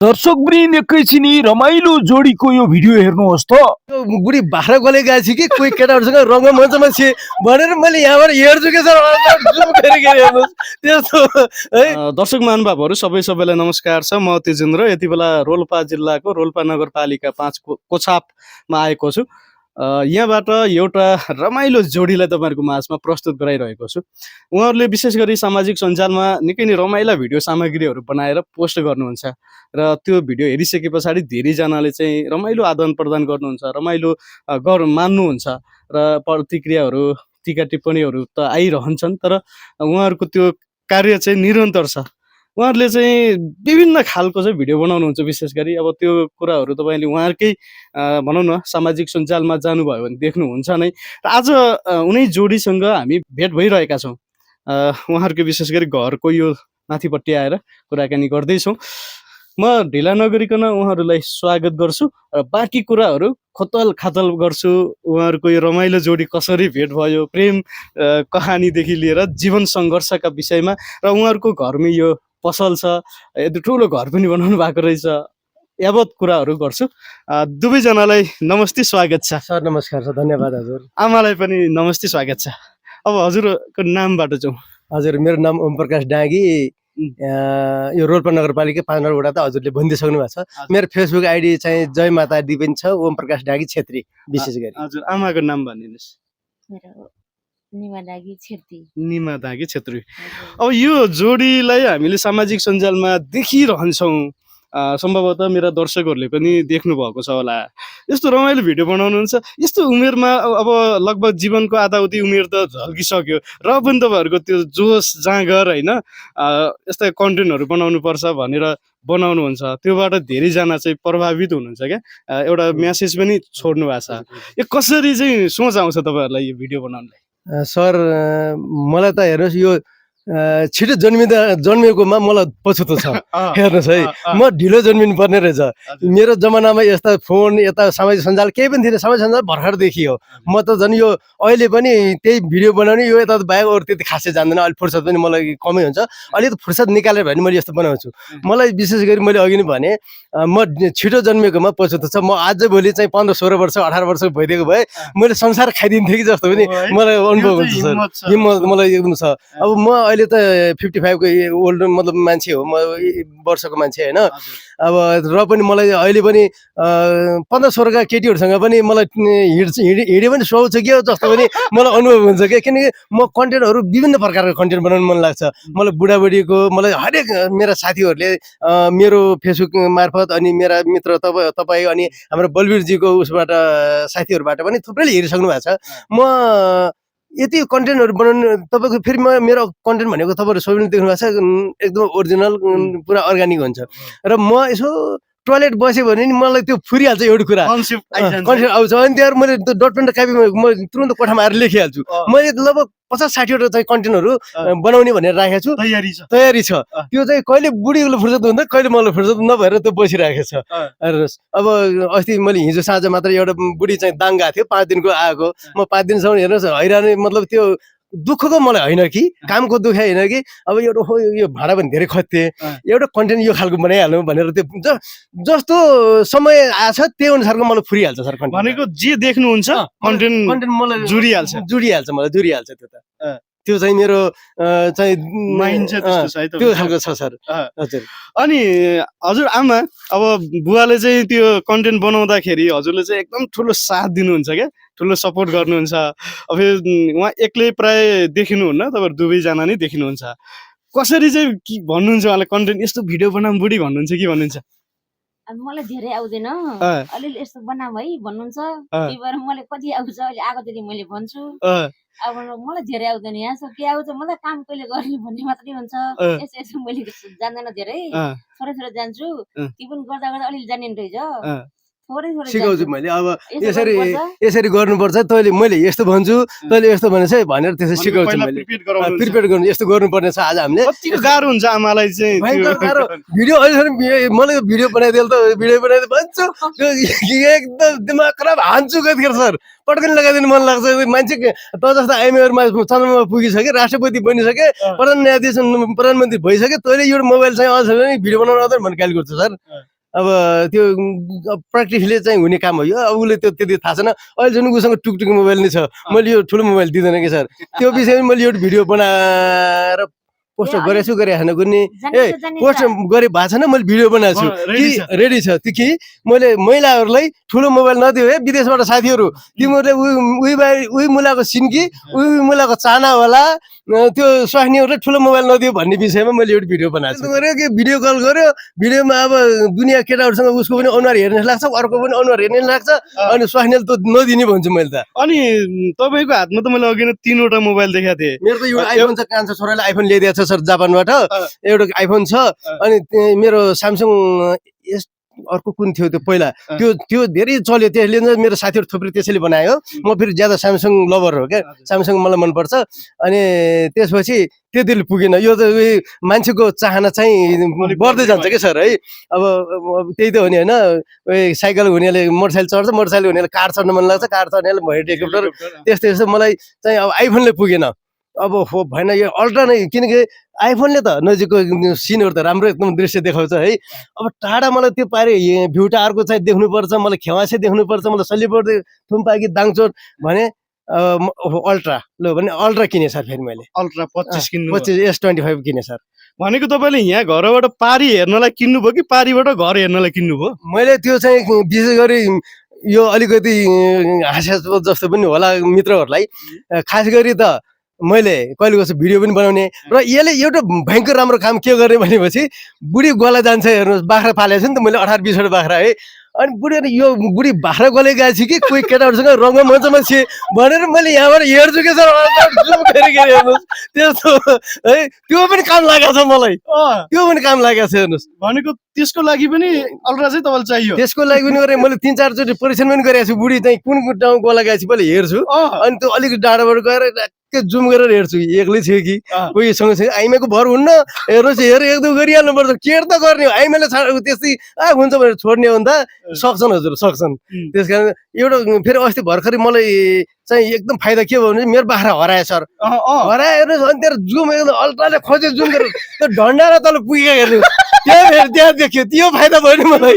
दर्शकवृन्द एकैछिनी रमाइलो जोडीको यो भिडियो हेर्नुहोस् त। बुढी बाह्र गले गएछ कि कोही केटाहरूसँग रङ्ग मञ्चमा छे भनेर मैले यहाँबाट हेर्छु के सर हेर्नुहोस् त्यस्तो है। दर्शक महानुभावहरू सबैलाई नमस्कार छ। म तेजेन्द्र यति बेला रोल्पा जिल्लाको रोल्पा नगरपालिका 5 कोछापमा आएको छु। यहाँबाट एउटा रमाइलो जोडीलाई तपाईँहरूको माझमा प्रस्तुत गराइरहेको छु। उहाँहरूले विशेष गरी सामाजिक सञ्जालमा निकै नै रमाइला भिडियो सामग्रीहरू बनाएर पोस्ट गर्नुहुन्छ र त्यो भिडियो हेरिसके पछाडि धेरैजनाले चाहिँ रमाइलो आदान प्रदान गर्नुहुन्छ, रमाइलो मान्नुहुन्छ र प्रतिक्रियाहरू टिका टिप्पणीहरू त आइरहन्छन्। तर उहाँहरूको त्यो कार्य चाहिँ निरन्तर छ। उहाँहरूले चाहिँ विभिन्न खालको चाहिँ भिडियो बनाउनुहुन्छ। विशेष गरी अब त्यो कुराहरू तपाईँले उहाँहरूकै भनौँ न सामाजिक सञ्जालमा जानुभयो भने देख्नुहुन्छ नै। र आज उनै जोडीसँग हामी भेट भइरहेका छौँ। उहाँहरूको विशेष गरी घरको यो माथिपट्टि आएर कुराकानी गर्दैछौँ। म ढिला नगरिकन उहाँहरूलाई स्वागत गर्छु र बाँकी कुराहरू खोतल खातल गर्छु। उहाँहरूको यो रमाइलो जोडी कसरी भेट भयो, प्रेम कहानीदेखि लिएर जीवन सङ्घर्षका विषयमा र उहाँहरूको घरमै यो पसल छ, यति ठुलो घर पनि बनाउनु भएको रहेछ, यावत कुराहरू गर्छु। दुवैजनालाई नमस्ते, स्वागत छ। सर नमस्कार सर, धन्यवाद हजुर। आमालाई पनि नमस्ते, स्वागत छ। अब हजुरको नामबाट जाउँ। हजुर मेरो नाम ओम प्रकाश डाँगी, यो रोल्पा नगरपालिका 5 नम्बर वडा त हजुरले भनिदिइसक्नु भएको छ। मेरो फेसबुक आइडी चाहिँ जय माता दी पनि छ, ओम प्रकाश डाँगी छेत्री विशेष गरी। हजुर आमाको नाम भनिदिनुहोस्। निमा दागी छेत्री। अब यो जोडीलाई हामीले सामाजिक सञ्जालमा देखिरहन्छौँ। सम्भवतः मेरा दर्शकहरूले पनि देख्नु भएको छ होला। यस्तो रमाइलो भिडियो बनाउनुहुन्छ। यस्तो उमेरमा अब लगभग जीवनको आधाउधी उमेर त झल्किसक्यो र पनि तपाईँहरूको त्यो जोस जाँगर होइन, यस्ता कन्टेन्टहरू बनाउनुपर्छ भनेर बनाउनुहुन्छ। त्योबाट धेरैजना चाहिँ प्रभावित हुनुहुन्छ क्या। एउटा म्यासेज पनि छोड्नु भएको छ। यो कसरी चाहिँ सोच आउँछ तपाईँहरूलाई यो भिडियो बनाउनलाई? सर मलाई त हेर्नुहोस् यो छिटो जन्मिएकोमा मलाई पछुतो छ। हेर्नुहोस् है, म ढिलो जन्मिनु पर्ने रहेछ। मेरो जमानामा यस्ता फोन यता सामाजिक सञ्जाल केही पनि थिएन। सामाजिक सञ्जाल भर्खर देखियो। म त झन् यो अहिले पनि त्यही भिडियो बनाउने यो यता बाहेक अरू त्यति खासै जान्दैन। अहिले फुर्सद पनि मलाई कमै हुन्छ। अलिकति फुर्सद निकालेर भने मैले यस्तो बनाउँछु। मलाई विशेष गरी मैले अघि नै भने म छिटो जन्मिएकोमा पछुतो छ। म आजभोलि चाहिँ 15-16 वर्ष 18 वर्ष भइदिएको भए मैले संसार खाइदिन्थेँ कि जस्तो पनि मलाई अनुभव हुन्छ सर। हिम्मत मलाई एकदम छ। अब म अहिले त 55 को ओल्ड मतलब मान्छे हो, म वर्षको मान्छे होइन। अब र पनि मलाई अहिले पनि 15-16 का केटीहरूसँग पनि मलाई हिँडे पनि सुहाउँछ कि जस्तो पनि मलाई अनुभव हुन्छ क्या। किनकि म कन्टेन्टहरू विभिन्न प्रकारको कन्टेन्ट बनाउनु मन लाग्छ मलाई। बुढाबुढीको मलाई हरेक मेरा साथीहरूले मेरो फेसबुक मार्फत अनि मेरा मित्र तपाईँ अनि हाम्रो बलवीरजीको उसबाट साथीहरूबाट पनि थुप्रैले हेरिसक्नु भएको छ। म यति कन्टेन्टहरू बनाउनु तपाईँको फेरि मेरो कन्टेन्ट भनेको तपाईँहरू सबैले देख्नु भएको छ एकदम ओरिजिनल पुरा अर्ग्यानिक हुन्छ। र म यसो टोयलेट बस्यो भने नि मलाई त्यो फुरिहाल्छ एउटा कुरा कन्सेप्ट आउँछ। अनि त्यहाँ मैले त्यो डट पेन र कापीमा म तुरन्त कोठामा आएर लेखिहाल्छु। मैले लगभग 50-60 वटा चाहिँ कन्टेन्टहरू बनाउने भनेर राखेको छु। तयारी छ। त्यो चाहिँ कहिले बुढीको फुर्सद हुन्छ, कहिले मलाई फुर्सद नभएर त्यो बसिरहेको छ। अब अस्ति मैले हिजो साँझ मात्र एउटा बुढी चाहिँ दाङ गएको थियो, 5 दिनको आएको। म 5 दिनसम्म हेर्नुहोस् हैरान, मतलब त्यो दुःखको मलाई होइन कि कामको दुःख होइन कि। अब एउटा यो भाडा पनि धेरै खत्थे, एउटा कन्टेन्ट यो खालको बनाइहाल्नु भनेर त्यो जस्तो समय आछ त्यही अनुसारको मलाई फुरिहाल्छ सर। भनेको जे देख्नुहुन्छ कन्टेन्ट मलाई जुडिहाल्छ मलाई जुडिहाल्छ। त्यो चाहिँ मेरो चाहिँ माइन्ड चाहिँ त्यस्तो छ है त्यो खालको छ सर। हजुर। अनि हजुर आमा, अब बुवाले चाहिँ त्यो कन्टेन्ट बनाउँदाखेरि हजुरले चाहिँ एकदम ठुलो साथ दिनुहुन्छ क्या, ठुलो सपोर्ट गर्नुहुन्छ। अब उहाँ एक्लै प्राय देखिनुहुन्न, तपाईँहरू दुवैजना नै देखिनुहुन्छ। कसरी चाहिँ के भन्नुहुन्छ उहाँलाई कन्टेन्ट यस्तो भिडियो बनाऊँ बुढी भन्नुहुन्छ कि भन्नुहुन्छ? अब मलाई धेरै आउँदैन, अलिअलि यस्तो बनाऊ है भन्नुहुन्छ। त्यही भएर मलाई कति आउँछ अहिले आएकोदेखि मैले भन्छु। अब मलाई धेरै आउँदैन। यहाँ सब के आउँछ मलाई काम कहिले गर्ने भन्ने मात्रै हुन्छ। यसो मैले जान्दैन धेरै, थोरै थोरै जान्छु। ती पनि गर्दा गर्दा अलिअलि जानिने रहेछ, थोरै थोरै सिकाउँछु मैले। अब यसरी गर्नुपर्छ, तैँले मैले यस्तो भन्छु तैँले यस्तो भनेछ भनेर त्यसरी सिकाउँछु मैले। प्रिपेयर गर्नु यस्तो गर्नुपर्ने छ। आज हामीले गाह्रो हुन्छ आमालाई चाहिँ गाह्रो भिडियो अहिलेसम्म मलाई भिडियो बनाइदिएल त भिडियो बनाइदिए भन्छु एकदम दिमाग खराब हान्छु कतिखेर सर। पटकन लगाइदिनु मन लाग्छ। मान्छे त जस्तो आइएमएमा चन्द्रमा पुगिसके, राष्ट्रपति बनिसके, प्रधान न्यायाधीश प्रधानमन्त्री भइसके, तैँले यो मोबाइल चाहिँ अझ भिडियो बनाउनु आउँदैन भन्ने गाली गर्छु सर। अब त्यो प्र्याक्टिसले चाहिँ हुने काम हो यो अब उसले त्यो त्यति थाहा छैन अहिले जुन उसँग टुकटुक मोबाइल नै छ मैले यो ठुलो मोबाइल दिँदैन कि सर त्यो विषयमा मैले एउटा भिडियो बनाएर पोस्ट गरेको छु गरिरहेको कुनै पोस्ट गरे भएको छैन मैले भिडियो बनाएको छु कि रेडी छ त्यो कि मैले महिलाहरूलाई ठुलो मोबाइल नदियो है विदेशबाट साथीहरू तिमीहरूले उही मुलाको सिन्की उही मुलाको चाना होला त्यो स्वास्नीहरूले ठुलो मोबाइल नदियो भन्ने विषयमा मैले एउटा भिडियो बनाएको छु गऱ्यो कि भिडियो कल गर्यो भिडियोमा अब दुनियाँ केटाहरूसँग उसको पनि अनुहार हेर्न लाग्छ अर्को पनि अनुहार हेर्न लाग्छ अनि स्वास्नीले त नदिने भन्छु मैले त अनि तपाईँको हातमा त मैले अघि नै 3वटा मोबाइल देखाएको थिएँ मेरो त यो आइफोन छ कान्छो छोराले आइफोन ल्याइदिएको छ सर जापानबाट एउटा आइफोन छ अनि मेरो स्यामसङ एस अर्को कुन थियो त्यो पहिला त्यो धेरै चल्यो त्यसले मेरो साथीहरू थुप्रै त्यसैले बनायो म फेरि ज्यादा स्यामसङ लभर हो क्या स्यामसङ मलाई मनपर्छ अनि त्यसपछि त्यतिले पुगेन यो त मान्छेको चाहना चाहिँ बढ्दै जान्छ क्या सर है अब त्यही त हो नि होइन साइकल हुनेले मोटरसाइकल चढ्छ मोटरसाइकल हुनेले कार चढ्न मन लाग्छ कार चढ्नेले हेलिकप्टर त्यस्तो त्यस्तो मलाई चाहिँ अब आइफोनले पुगेन अब हो भएन यो अल्ट्रा नै किनकि आइफोनले त नजिकको सिनहरू त राम्रो एकदम दृश्य देखाउँछ है अब टाढा मलाई त्यो पारे भ्यू टावरको चाहिँ देख्नुपर्छ मलाई खेवासे देख्नुपर्छ मलाई सल्लिपुर थुम्पा कि दाङचोट भने अल्ट्रा ल भने अल्ट्रा किने सर फेरि मैले अल्ट्रा 25 किन्नु 25 S25 किने सर भनेको तपाईँले यहाँ घरबाट पारी हेर्नलाई किन्नुभयो कि पारीबाट घर हेर्नलाई किन्नुभयो मैले त्यो चाहिँ विशेष गरी यो अलिकति हास्यास्पद जस्तो पनि होला मित्रहरूलाई खास गरी त मैले कहिले कसो भिडियो पनि बनाउने र यसले एउटा भयङ्कर राम्रो काम के गर्ने भनेपछि बुढी गोला जान्छ हेर्नुहोस् बाख्रा पालेको छु नि त मैले 18-20 बाख्रा है अनि बुढी यो बुढी बाख्रा गोले गएको छु कि कोही केटाहरूसँग रङ्गमञ्चमा थिएँ भनेर मैले यहाँबाट हेर्छु कि सर हेर्नुहोस् त्यस्तो है त्यो पनि काम लागेको छ मलाई त्यो पनि काम लागेको छ हेर्नुहोस् भनेको त्यसको लागि पनि अल्ट्रा चाहिँ तपाईँलाई चाहियो त्यसको लागि पनि गरेँ मैले 3-4 चोटि परीक्षण पनि गरेको छु बुढी चाहिँ कुन कुन ठाउँ गोला गएको छु मैले हेर्छु अनि त्यो अलिकति डाँडाबाट गएर जुम गरेर हेर्छु एक्लै थियो कि कोही सँगसँगै आइमाको भर हुन्न हेर्नुहोस् एक दुई गरिहाल्नु पर्छ केयर त गर्ने हो आइमाले त्यस्तै हुन्छ भनेर छोड्ने हो भने त सक्छन् हजुर सक्छन् त्यस कारण एउटा फेरि अस्ति भर्खरै मलाई चाहिँ एकदम फाइदा के भयो भने मेरो बाख्रा हरायो सर हरायो हेर्नुहोस् अनि त्यहाँ जुम एकदम अल्ट्राले खोज्यो जुम गरेर त्यो ढन्डा र तल पुगेको हेर्नुहोस् त्यहाँ देख्यो त्यो फाइदा भयो नि मलाई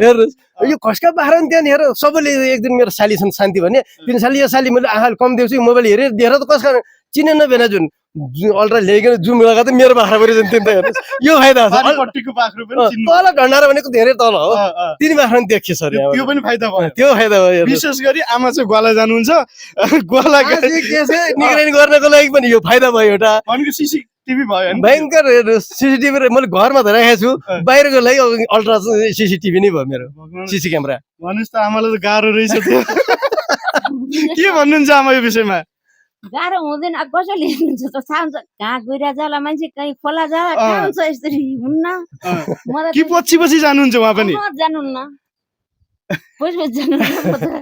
हेर्नुहोस् यो खस्का बाख्रा नि त्यहाँनिर सबैले एक दिन मेरो साली छन् शान्ति भने तिन साली यो साली मैले आँखाले कम देख्छु मोबाइल हेरेर देखेर त कसका चिने नभएन जुन अल्ट्रा ल्याइकन जुम लगाएको त मेरो बाख्रा पनि त हेर्नुहोस् यो फाइदा छ तल ढन्डारा भनेको धेरै तल हो तिन बाख्रा पनि देखियो सर त्यो पनि फाइदा भयो त्यो फाइदा भयो विशेष गरी आमा चाहिँ गोला जानुहुन्छ गोला निगरानी गर्नको लागि पनि यो फाइदा भयो एउटा सिसिटिभी भयो भयङ्कर सिसिटिभी मैले घरमा त राखेको छु बाहिरको लागि अल्ट्रा सिसिटिभी नै भयो मेरो सिसी क्यामेरा भन्नुहोस् त आमालाई त गाह्रो रहेछ त्यो के भन्नुहुन्छ आमा यो विषयमा गाह्रो हुँदैन कसैले हेर्नुहुन्छ त थाहा हुन्छ कहाँ गइरहेको जाला मान्छे कहीँ खोला जाला कहाँ हुन्छ यसरी हुन्न कि पछि जानुहुन्छ उहाँ पनि जानुहुन्न पछि जानुहुन्न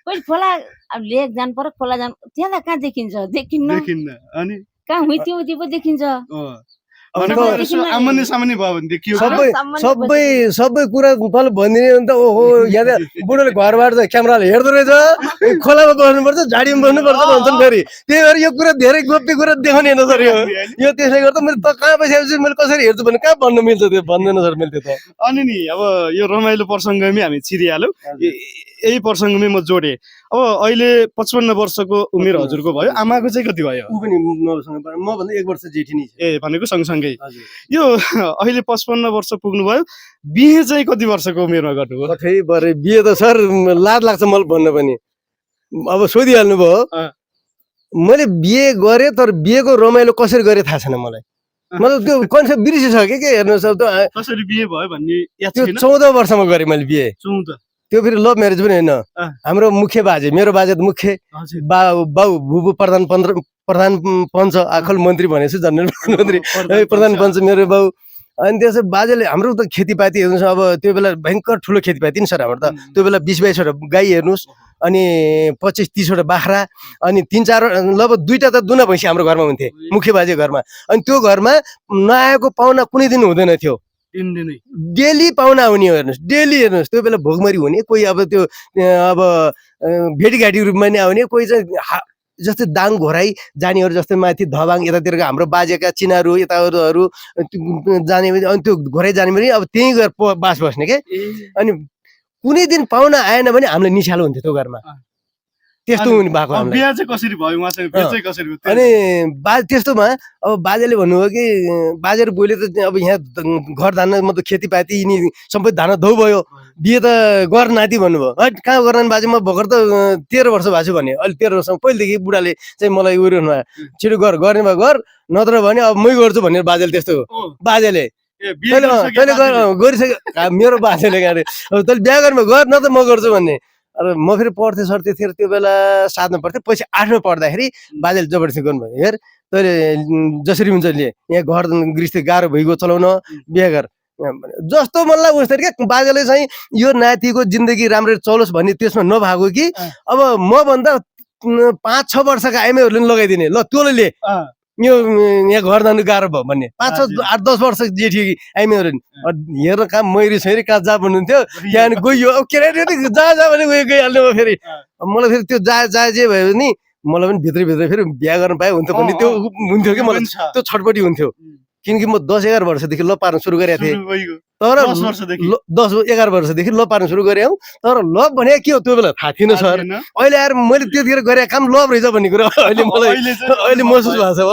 पछि खोला अब लेक जानु पर्यो खोला जानु त्यहाँ कहाँ देखिन्छ देखिन्न अनि कहाँ हुइत्यो पो देखिन्छ आमाने सामान्य भयो भने देखियो सबै कुरा तल भनिदिने भने त ओहो यहाँ बुढोले घरबाट चाहिँ क्यामेराले हेर्दो रहेछ खोलामा बस्नुपर्छ झाडीमा बस्नुपर्छ भन्छन् फेरि त्यही भएर यो कुरा धेरै गोप्य कुरा देखाउने होइन सर यो त्यसले गर्दा मैले त कहाँ बसेपछि मैले कसरी हेर्छु भने कहाँ भन्नु मिल्छ त्यो भन्दैन सर मैले त्यो त अनि नि अब यो रमाइलो प्रसङ्गमै हामी छिरिहाल्यौँ यही प्रसङ्गमै म जोडेँ अब अहिले 55 वर्षको उमेर हजुरको भयो आमाको चाहिँ कति भयो ऊ पनि मभन्दा 1 वर्ष जेठी नै ए भनेको सँगसँगै यो अहिले 55 वर्ष पुग्नुभयो बिहे चाहिँ कति वर्षको उमेरमा गर्नुभयो बिहे त सर लाज लाग्छ मलाई भन्न पनि अब सोधिहाल्नु भयो मैले बिहे गरेँ तर बिहेको रमाइलो कसरी गरेँ थाहा छैन मलाई मतलब त्यो कन्सेप्ट बिर्सिसकेँ के हेर्नुहोस् अब कसरी बिहे भयो भन्ने याद छैन 14 वर्षमा गरेँ मैले बिहे 14 त्यो फेरि लभ म्यारेज पनि होइन हाम्रो मुख्य बाजे मेरो बाजे त मुख्य बाउ भुपू प्रधान पञ्च आखल मन्त्री भनेछु जनरल प्रधानमन्त्री प्रधान पञ्च मेरो बाउ अनि त्यसो बाजेले हाम्रो त खेतीपाती हेर्नुहोस् अब त्यो बेला भयङ्कर ठुलो खेतीपाती नि सर हाम्रो त त्यो बेला 20-22 वटा गाई हेर्नुहोस् अनि 25-30 वटा बाख्रा अनि 3-4 लगभग 2टा त दुना भैँसी हाम्रो घरमा हुन्थे मुख्य बाजे घरमा अनि त्यो घरमा नआएको पाहुना कुनै दिन हुँदैन थियो डेली पाहुना आउने हो हेर्नुहोस् डेली हेर्नुहोस् त्यो बेला भोगमरी हुने कोही अब त्यो अब भेटघाटी रूपमा नै आउने कोही चाहिँ जस्तै दाङ घोराई जानेहरू जस्तै माथि धबाङ यतातिरको हाम्रो बाजेका चिनाहरू यताहरू जाने अनि त्यो घोराई जाने पनि अब त्यहीँ गएर बास बस्ने के अनि कुनै दिन पाहुना आएन भने हामीलाई निशालो हुन्थ्यो त्यो घरमा त्यस्तो हुने भएको हामीलाई बिहा चाहिँ कसरी भयो उहाँसँग बिहा चाहिँ कसरी भयो अनि त्यस्तोमा अब बाजेले भन्नुभयो कि बाजे र बोइले त अब यहाँ घर धान्न मतलब खेतीपाती यिनी सबै धान धौ भयो बिहे त गर नाति भन्नुभयो है कहाँ गर्न बाजे म भर्खर त 13 वर्ष भएको छु भने अहिले 13 वर्षमा पहिलेदेखि बुढाले चाहिँ मलाई उयो छिटो गर्ने भए गर नत्र भने अब मै गर्छु भनेर बाजेले त्यस्तो बाजेले गरिसक्यो मेरो बाजेले तैँले बिहा गर्नु गर न त म गर्छु भन्ने म फेरि पढ्थेँ सर्थेँ त्यो बेला 7मा पढ्थेँ पछि 8मा पढ्दाखेरि बाजेले जबरजस्ती गर्नुभयो हेर तैँले जसरी हुन्छ ले यहाँ घर गृहस्थी गाह्रो भइगयो चलाउन बिहा गर जस्तो मलाई उस्तो क्या बाजेले चाहिँ यो नातिको जिन्दगी राम्ररी चलोस् भन्ने त्यसमा नभएको कि अब मभन्दा 5-6 वर्षका आइमाईहरूले पनि लगाइदिने ल तँले ले यो यहाँ घर जानु गाह्रो भयो भन्ने 5-8-10 वर्ष जेठी आइमाईहरू हेर्न कहाँ मैरी छैरी कहाँ जा भन्नुहुन्थ्यो त्यहाँदेखि गइयो अब केटाकेटी जा भने उयो गइहाल्नु भयो फेरि मलाई फेरि त्यो जा जे भयो नि मलाई पनि भित्र फेरि बिहा गर्न पाए हुन्थ्यो भन्ने त्यो हुन्थ्यो कि मलाई त्यो छटपटी हुन्थ्यो किनकि म 10-11 वर्षदेखि ल पार्न सुरु गरेको थिएँ तर 10-11 वर्षदेखि ल पार्न सुरु गरेँ तर लभ भने के हो त्यो बेला थाहा थिएन सर अहिले आएर मैले त्यतिखेर गरेको काम लभ रहेछ भन्ने कुरा अहिले मलाई अहिले महसुस भएको छ